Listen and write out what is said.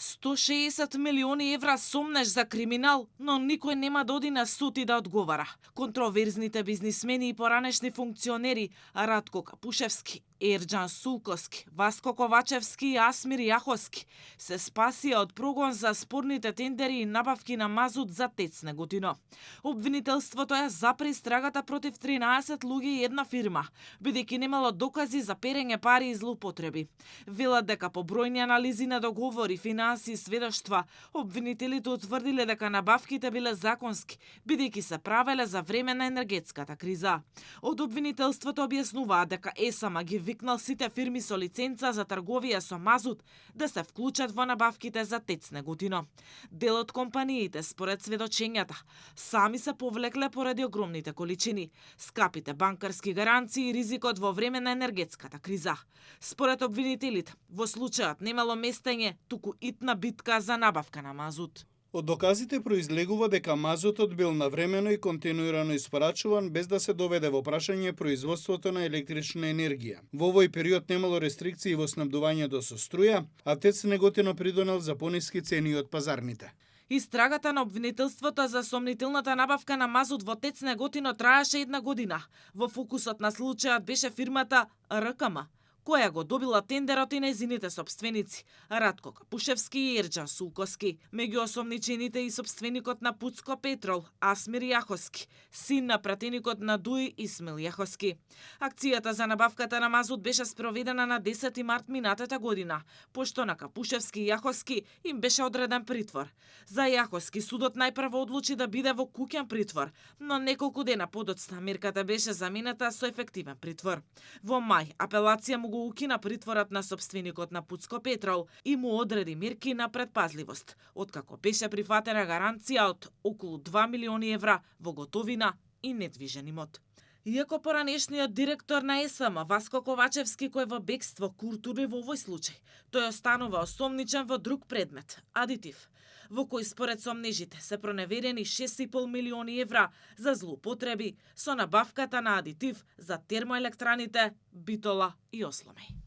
160 милиони евра сомнеш за криминал, но никој нема да оди на суд и да одговара. Контроверзните бизнисмени и поранешни функционери Радко Капушевски, Ерџан Сулковски, Васко Ковачевски и Асмир Јаховски се спасија од прогон за спорните тендери и набавки на мазут за ТЕЦ Неготино. Обвинителството ја запре истрагата против 13 луѓе и една фирма, бидејќи немало докази за перење пари и злоупотреби. Велат дека по бројни анализи на договори, финанси и сведоштва, обвинителите утврдиле дека набавките биле законски, бидејќи се правеле за време на енергетската криза. Од обвинителството објаснуваат дека ЕСАМ ги викнал сите фирми со лиценца за трговија со мазут да се вклучат во набавките за ТЕЦ Неготино. Дел од компаниите, според сведочењата, сами се повлекле поради огромните количини, скапите банкарски гаранции и ризикот во време на енергетската криза. Според обвинителите, во случајот немало местење, туку итна битка за набавка на мазут. Од доказите произлегува дека мазутот бил навремено и континуирано испорачуван без да се доведе во прашање производството на електрична енергија. Во овој период немало рестрикции во снабдувањето со струја, а ТЕЦ Неготино придонел за пониски цени од пазарните. Истрагата на обвинителството за сомнителната набавка на мазут во ТЕЦ Неготино траеше една година. Во фокусот на случајот беше фирмата РКМ, која го добила тендерот и нејзините сопственици Радко Капушевски и Ерџан Сулковски. Меѓу осомничените и сопственикот на Пуцко Петрол Асмир Јаховски, син на пратеникот на ДУИ Исмил Јаховски. Акцијата за набавката на мазут беше спроведена на 10 март минатата година, пошто на Капушевски и Јаховски им беше одреден притвор. За Јаховски судот најпрво одлучи да биде во куќен притвор, но неколку дена подоцна мерката беше заменета со ефективен притвор. Во мај апелација му го укина притворот на сопственикот на Пуцко Петрол и му одреди мерки на предпазливост, откако беше прифатена гаранција од околу 2 милиони евра во готовина и недвижен имот. Иако поранешниот директор на ЕСАМ Васко Ковачевски, кој во бегство културни во овој случај, тој останува осомничен во друг предмет – адитив, во кој според сомнежите се проневерени 6,5 милиони евра за злоупотреби со набавката на адитив за термоелектраните Битола и Осломеј.